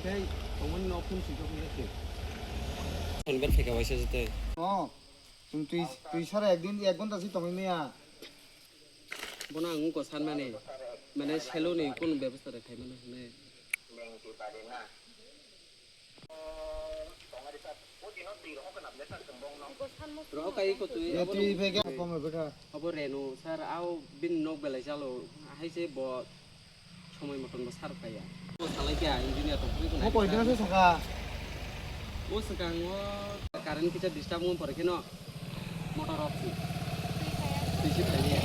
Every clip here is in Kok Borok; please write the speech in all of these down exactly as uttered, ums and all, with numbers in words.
Tei tongmani no phone switch off wngya khe. Phone ber phaikha waisa jete. Oh, chwng twi, twi sara ekdin ek ghonta se tongwi maya. Bono ang wngkha sanmani, mane saloni kunu bebostha rw khaimano hwnwi. Rohor kai ko twi. Ya, abo twi rok bega, phone bega. Abo Renu sir, ao bini nok belai jalo, hai se bo somoi moton bo sar phaiya. Bo salai kha, engineer tong phai ko. Mo koi dina se saka. O swkang o current kisa disturb wng pore kheno motor off si. Twi si phaiya.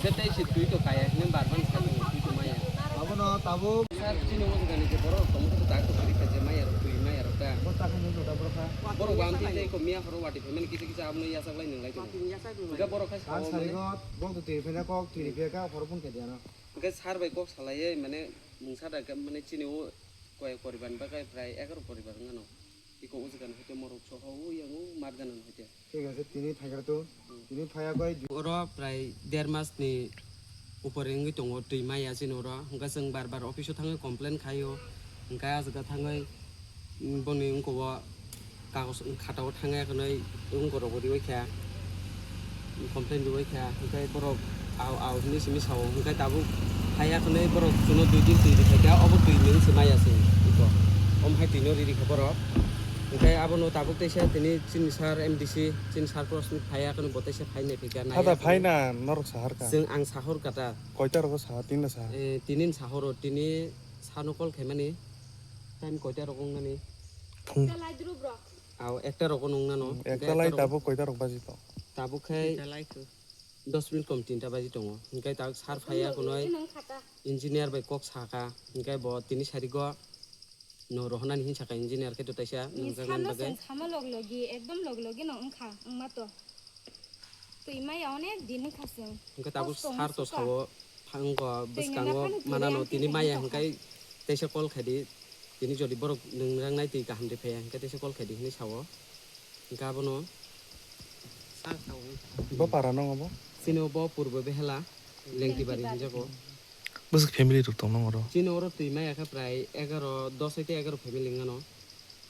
Tei tei si twi to kaya hino bar bar sa twi to maya. Abo no tabuk. Sir, chini o swkang ni je borok tong khe tak to kari kha je maya rok twi maya rok ta. Bo ta khe nung ta borok kha. Borok wa amtwi tei ko miya horo wati phaimani kisa kisa abono yachak lai nung lai tongo. Hwnkhe borok khai Ang sao sari mane. Go, bo to twi phai na kok, twi phai kha, horo phone khe diya no. Hwnkhe sir bai kok salaiwi mane mungsa da khe mane chini o koi poribar ni bagwi prai egaroh poribar wngano. Iko o jaga ni hoite morok soho o yang o mat gana ni hoite. Thik ase, tini phai kha to, tini phai ya koi. Oro prai der mas ni upor wngwi tongo, twi maya chini oro. Hwnkhe chwng bar bar office o thangwi complain khaio. Hwnkhe ah jaga thangwi, mm, boni wngkha o kagoj khata o thangwi khwnwi wngkha rok bo riwi kha. Complain riwi kha. Hwnkhe borok au au hinwi simi sao. Hwnkhe tabuk phaiya khwnwi borok chwngno dui din twi rwkha khe obo twi nwng se maya se iko. Omo hai twi no riri kha borok. Hwnkhe abono tabuk teisa tini chini sir M D C, chini sir Prosmit phaiya khwnwi bo teisa phai nai phikha. Hada phai na norok sahar ka. Chwng ang sahor kata. Koita rogo saha, tinla saha? Eh, tinin sahoro, tini sano call khaimani. Time koita rogo wngnani? Phung. Ekta lai dru bro. Aw, ekta rogo nungnano. Hmm, ekta lai tabuk koita rok baji to? Tabuk khai. Tinta lai kho. Dos minute kom tinta baji tongo. Hingkai tabuk sar phaiya khwnwi. Engineer bai kok saka. Hingkai bo tini sarigo. No rohonani hin saka engineer khe to taisa nungjak nani bagwi. Sama log logi, ekdom log logi no wngkha, wngma to. Twi maya onek din wngkha chwng. Hingke tabuk sar to sao, phango bwskango manano tini maya hingke teisa call khaidi. Tini jodi borok nungjak nai twi kaham de phaiya hingke teisa call khaidi hinwi sao. Hingke abono. Bo para nongo bo? Chini bo purbo behela, Lengtibari hinjago. Bwswk family rok tong nang oro? Chini oro twi maya khe prai egaroh, dos hoite egaroh family wngano.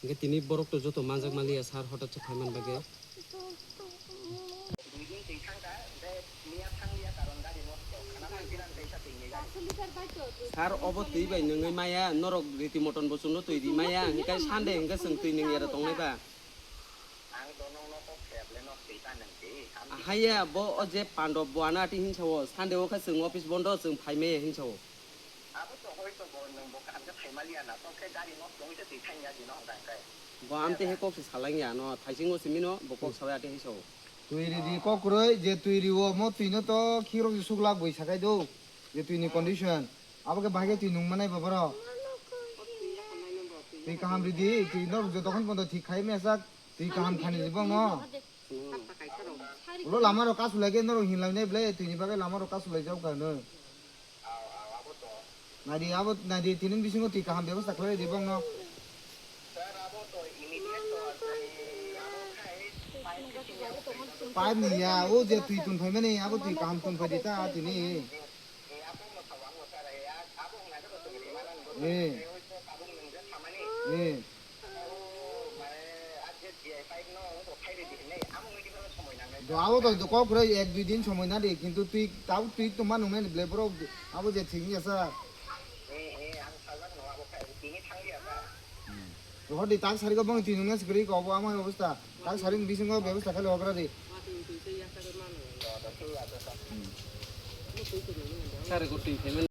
Hingke tini borok to joto manjak maliya sir hotat se phaiman bagwi. Sir, obo twi bai nungwi maya, norok riti moton bo chwngno twi ri maya, hingke Sunday hingke chwng twi nung era tongnai ba. Ang to nokno kok khe ble nok twi ta nang twi. Haiya, bo o je Pandop bo ano ati hinsa o, Sunday o khe chwng office bondo, chwng phai maya hinsa o. Abo to hoi to bo nwng bo kaham khe phai maliya na, to khe gari nok tongwi se twi thang ya di no hwnkha khe. Bo amte he kok se salang ya no, thaising o simi no, bo kok sawi ati hinsa o. Twi ri di kok kwrwi, je twi ri o mo twi no to khirok se suglak bwi sakai do, je twi ni condition. Abo khe bahai khe twi nung manai ba borok. Twi kaham ri di, twi norok jotokhon pondo thik khai mesa sak, twi kaham khani di bongno. Ulo lama rok kasu lai khe norok hinlai nai ble, twi ni bagwi lama rok kasu lai jak kha no. Nai di abo, nai di tini bisingo twi kaham bebosta khlai di bongno. Pipe ni ya, o je twi tun phai mani, abo twi kaham tun phai di ta tini. Eh. Eh. Do abo to kok kwrwi ek dui din somoi na di, kintu twi tabuk twi tongma nungnai ni ble borok abo je thik ya sa. Rohor di tak sari ko bang twi nungnai se kwrwi ko abo amo hai obostha. Tak sari ni bisingo bebosta khe logra di. Sari ko twi payment.